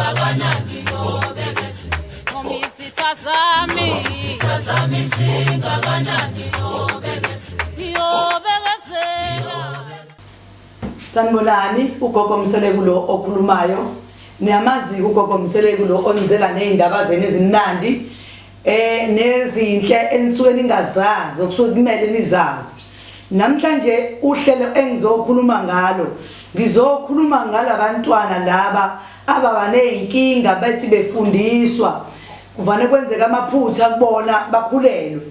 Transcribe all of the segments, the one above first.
Singakanani nobekezela. Noma izitha zami. Izitha zami singakanani nobekezela. Ngiyobekezela. Sanibonani, ugogo Mseleku lo okhulumayo. Niyamazi ugogo Mseleku lo onizela nezindaba zenu ezimnandi nezinhle enisuke ningazazi okusuke kumele nizazi. Namhlanje uhlelo engizokhuluma ngalo ngizokhuluma ngalabantwana laba ababa nezinkinga bethi befundiswa kuvane kwenzeka amaphutha kubona bakhulelwe.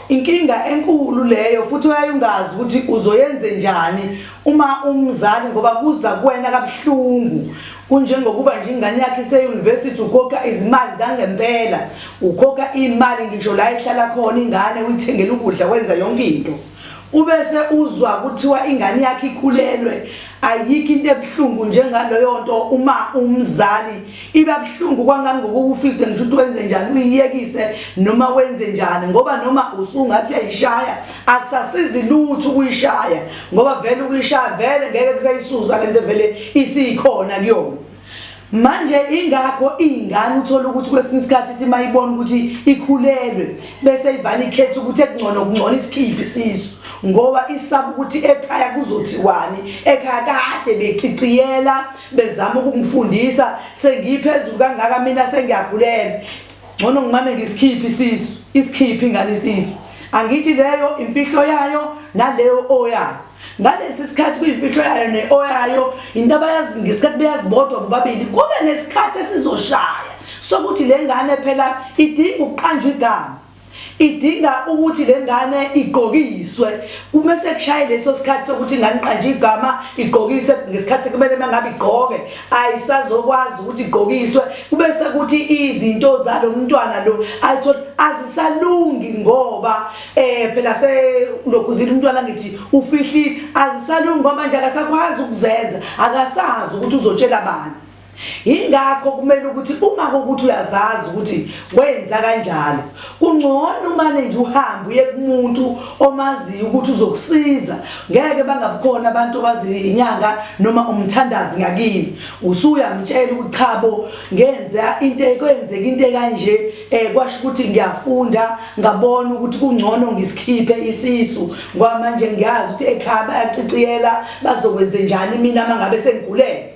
Inkinga enkulu leyo futhi uyaye ungazi ukuthi uzoyenze njani uma umzali ngoba kuza kuwena kabuhlungu. Kunjengokuba nje ingane yakhe ise-university ukhokha izimali zangempela, ukhokha imali ngisho la ihlala khona ingane uyithengela ukudla wenza yonke into. Ubese uzwa kuthiwa ingane yakhe ikhulelwe, ayikho into ebuhlungu njengaleyo nto uma umzali iba buhlungu kwangangokuba ufise ngisho ukuthi wenze njani uyiyekise noma wenze njani ngoba noma usungathi uyayishaya akusasizi lutho ukuyishaya ngoba vele ukuyishaya vele ngeke kusayisusa lento vele isikhona kuyona. Manje ingakho ingane uthola ukuthi kwesinye isikhathi ithi mayibona ukuthi ikhulelwe bese ivane ikhetha ukuthi ekungcono kungcono isikhiphi isisu ngoba isaba ukuthi ekhaya kuzothiwani, ekhaya kade beciciyela bezama ukungifundisa sengiphezulu kangaka mina sengiyakhulelwa, ngcono ngimane ngisikhiphe isisu, isikhiphe ingane isisu. Angithi leyo imfihlo yayo naleyo oyayo. Ngalesi sikhathi kuyimfihlo yayo ne-oyayo, into abayazi ngesikhathi beyazi bodwa bobabili, kube nesikhathi esizoshaya sokuthi le ngane phela idinga ukuqanjwa igama, idinga ukuthi le ngane igqokiswe. Uma sekushaye leso sikhathi sokuthi ingane iqanjwe igama igqokiswe ngesikhathi kumele uma ngabe igqoke ayisazokwazi ukuthi igqokiswe, kube sekuthi izinto zalo mntwana lo ayitholi azisalungi ngoba phela selokhuzile umntwana ngithi ufihlile, azisalungi ngoba manje akasakwazi ukuzenza, akasazi ukuthi uzotshela bani. Yingakho kumele ukuthi uma kuwukuthi uyazazi ukuthi wenza kanjalo, kungcono umane nje uhambe uye kumuntu omaziyo ukuthi uzokusiza. Ngeke bangabukhona abantu obazi inyanga noma umthandazi ngakini, usuyamtshela ukuthi cha bo, ngenza into ekwenzeka into ekanje, kwasho ukuthi ngiyafunda ngabona ukuthi kungcono ngisikhiphe isisu ngoba manje ngiyazi ukuthi ekhaya bayaciciyela, bazokwenze njani mina uma ngabe sengigulele.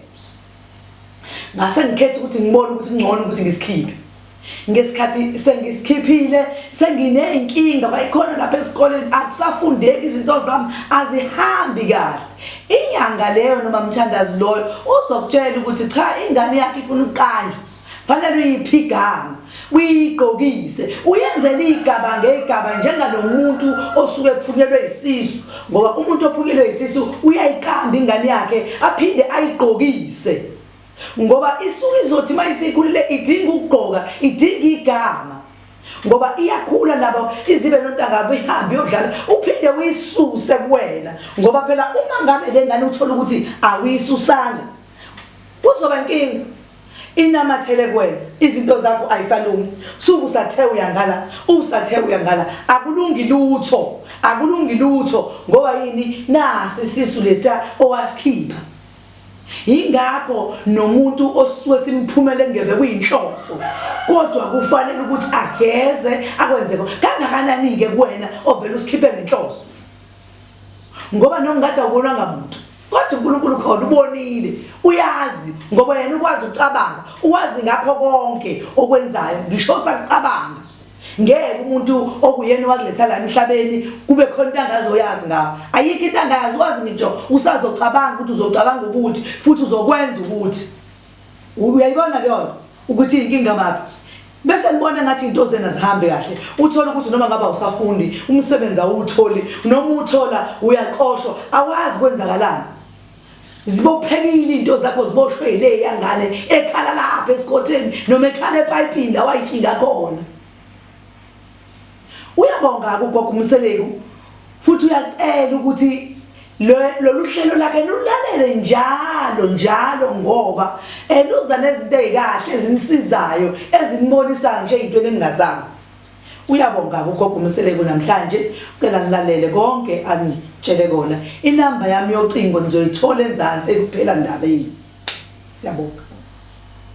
Ngase ngikhetha ukuthi ngibone ukuthi kungcono ukuthi ngisikhiphe. Ngesikhathi sengisikhiphile senginey'nkinga bayikhona lapha esikoleni akusafundeki, izinto zami azihambi kahle. Inyanga leyo noma mthandazi loyo uzokutshela ukuthi cha, ingane yakhe ifuna ukuqanjwa, fanele uyiphe igama, uyigqokise, uyenzele igaba ngegaba njengalomuntu osuke ephunyelwe isisu, ngoba umuntu ophunyelwe isisu uyayiqamba ingane yakhe aphinde ayigqokise, ngoba isuke izothi mayisikhulile idinga ukugqoka, idinga igama, ngoba iyakhula nabo izibe nontanga ihambe iyodlala, uphinde uyisuse kuwena, ngoba phela uma ngabe le ngane uthola ukuthi awuyisusanga kuzoba inkinga, inamathele kuwena, izinto zakho ayisalungi, suke usathe uyangala, usathe uyangala, akulungi lutho, akulungi lutho, ngoba yini? Nasi isisu lesiya owasikhipha. Yingakho nomuntu osuke simphumele ngeve kuyinhloso, kodwa kufanele ukuthi ageze akwenze kangakanani-ke kuwena ovele usikhiphe ngenhloso, ngoba noma ngathi awubonwanga muntu, kodwa uNkulunkulu khona ubonile, uyazi, ngoba yena ukwazi ukucabanga, uwazi ngakho konke okwenzayo, ngisho usakucabanga. Ngeke umuntu okuyena owakuletha la emhlabeni kube khona into angazoyazi ngawo. Ayikho into angayazi, wazi ngisho usazocabanga ukuthi uzocabanga ukuthi futhi uzokwenza ukuthi. Uyayibona leyo nto ukuthi inkinga maphi? Bese nibona ngathi into zena zihambe kahle. Uthola ukuthi noma ngabe awusafundi, umsebenzi awutholi, noma uthola uyaxoshwa, awazi kwenzakalani. Zibophekile into zakho, ziboshwe ile yangane ekhala lapha esikhotheni noma ekhala epayipini la wayishinga khona. Uyabonga ugogo uMseleku futhi uyacela ukuthi lolu hlelo lakhe lulalele njalo njalo, ngoba eluza nezinto ezikahle ezinisizayo ezinibonisayo nje ezintweni eningazazi. Uyabonga ugogo uMseleku namhlanje, ucela nilalele konke anitshele kona. Inamba yami yocingo nizoyithola enzansi ekuphela ndabeni. Siyabonga.